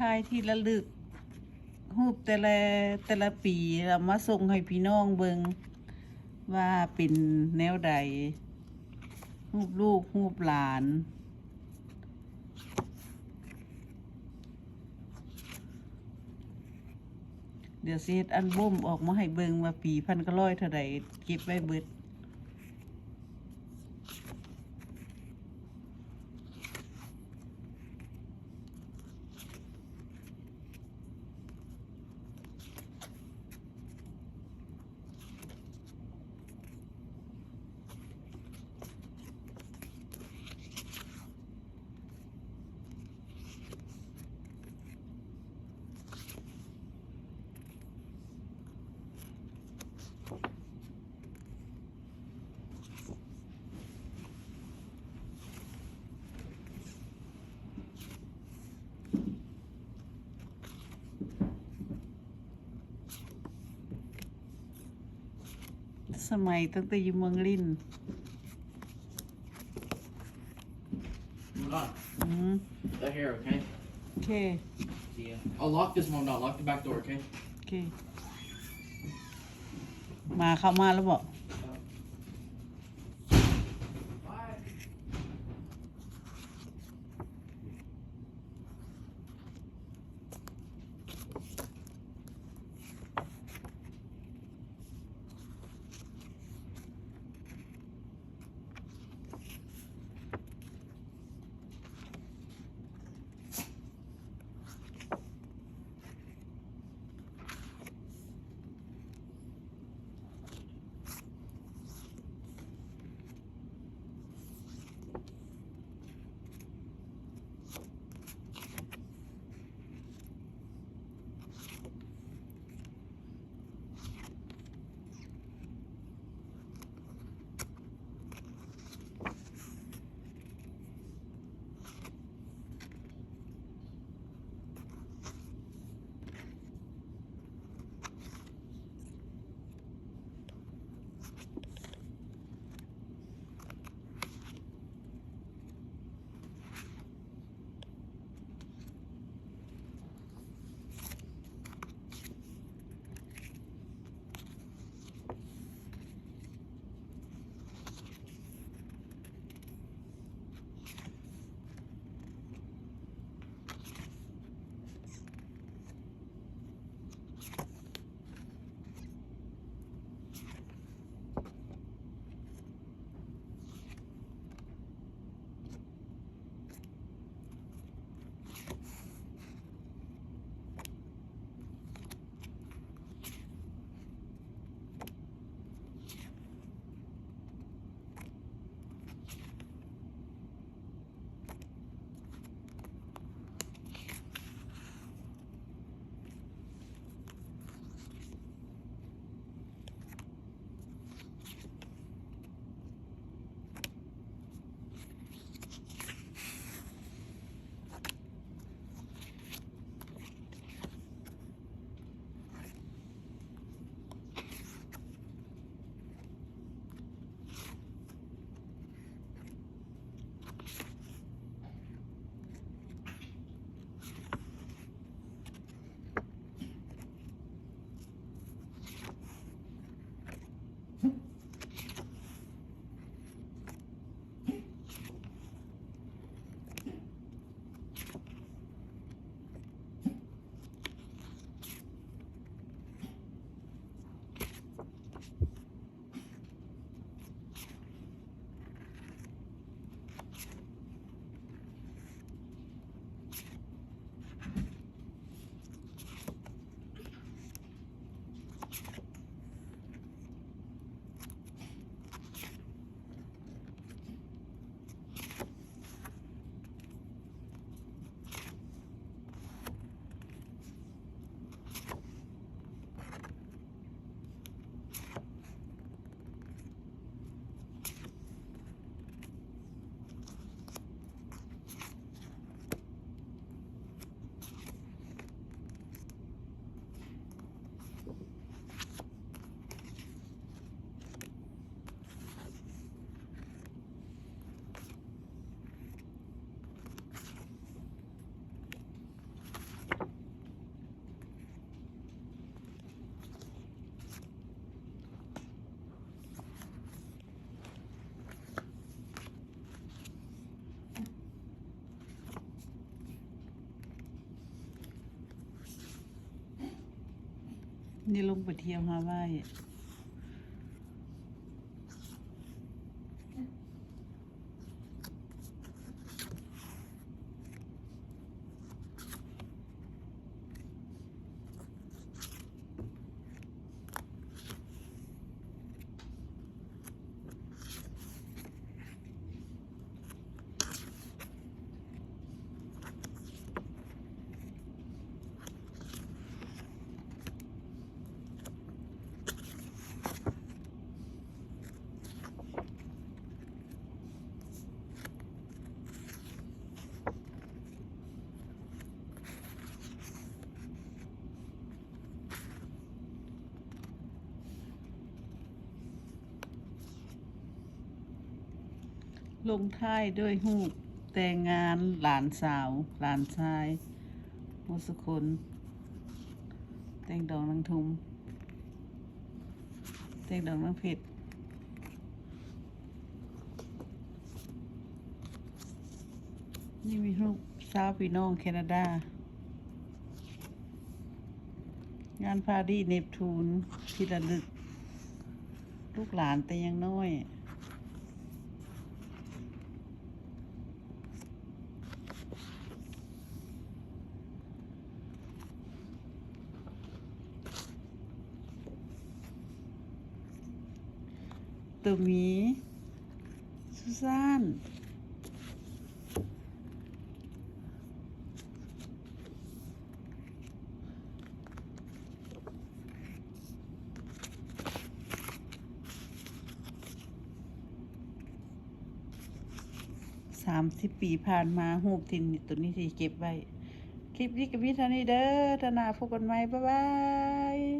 ຖ່າຍທີ່ລະລຶກ ຮູບແຕ່ລະ ແຕ່ລະປີ ແລ້ວມາສົ່ງໃຫ້ພີ່ນ້ອງເບິ່ງວ່າເປັນແນວໃດ ຮູບລູກ ຮູບຫຼານ. ດຽວຊິເຮັດອັນບົມອອກມາໃຫ້ເບິ່ງວ່າປີພັນເກົ້າຮ້ອຍເທົ່າໃດ ເກັບໄວ້ເບິດ. ສະໄໝຕັ້ງແຕ່ຢູ່ເມືອງລິ້ນ. Hold on. ອືມ They're here, okay? ໂອເຄ See ya. I'll lock this one, I'll lock the back door, okay? ໂອເຄ ໝາເຂົ້າມາແລ້ວບໍ? ນີ້ລົງໄປທ່ຽວຮາວາຍ. ລົງທ້າຍດ້ວຍຮູບແຕ່ງງານຫຼານສາວ, ຫຼານຊາຍ ໝົດສຸຄົນ. ແຕ່ງດອງນາງທຸມ, ແຕ່ງດອງນາງເພັດ. ນີ້ມີຮູບຊາວພີ່ນ້ອງແຄນາດາ. ງານປາຣີເນບທູນ ທີ່ລະລຶກ ລູກຫຼານແຕ່ຍັງນ້ອຍ. ໂຕມີ ສຸຊານ. ສາມສິບປີຜ່ານມາ, ຮູບທີ່ ໂຕນີ້ທີ່ເກັບໄວ້. ຄລິບນີ້ກໍມີເທົ່ານີ້ເດີ, ເທື່ອໜ້າພົບກັນໃໝ່, ບາຍບາຍ.